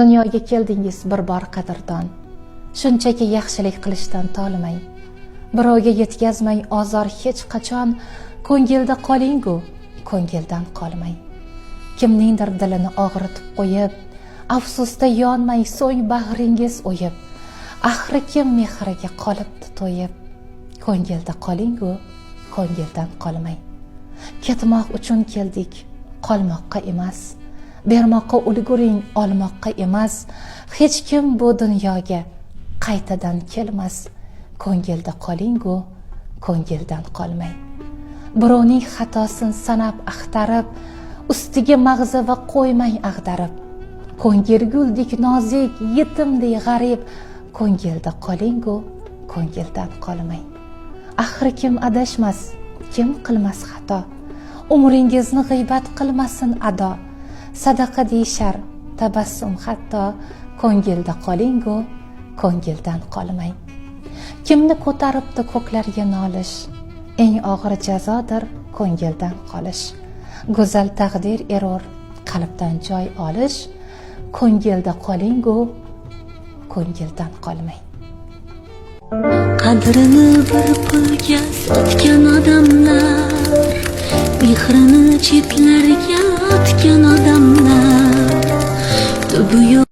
Dunyoga keldingiz bir bor, qadrdon. Shunchaki yaxshilik qilishdan tolmang. Birovga yetkazmang ozor hech qachon, ko'ngilda qoling-u, ko'ngildan qolmang. Kimningdir dilini og'ritib qo'yib, afsusda yonmang, so'ng bag'ringiz o'yib. Axri kim mehriga qolibdi to'yib. Ko'ngilda qoling-u, ko'ngildan qolmang. Ketmoq uchun keldik, qolmoqqa emas. Bermoqqa ulguring, olmoqqa emas. Hech kim bu dunyoga qaytadan kelmas. Ko'ngilda qoling-u, ko'ngildan qolmang. Birovning xatosin sanab axtarib, ustiga mag'zava qo'ymang ag'darib. Ko'ngil guldek nozik, yetimdek g'arib, ko'ngilda qoling-u, ko'ngildan qolmang. Axri kim adashmas, kim qilmas xato? Umringizni g'iybat qilmasin ado. Sadaqa deyishar tabassum hatto, ko'ngilda qoling-u, ko'ngildan qolmang. Kimni ko'taribdi ko'klarga nolish? Eng og'ir jazodir ko'ngildan qolish. Go'zal taqdir erur qalbdan joy olish. Ko'ngilda qoling-u, ko'ngildan qolmang. Qadrini bir pulga sotgan odamlar, mehrini chetlarga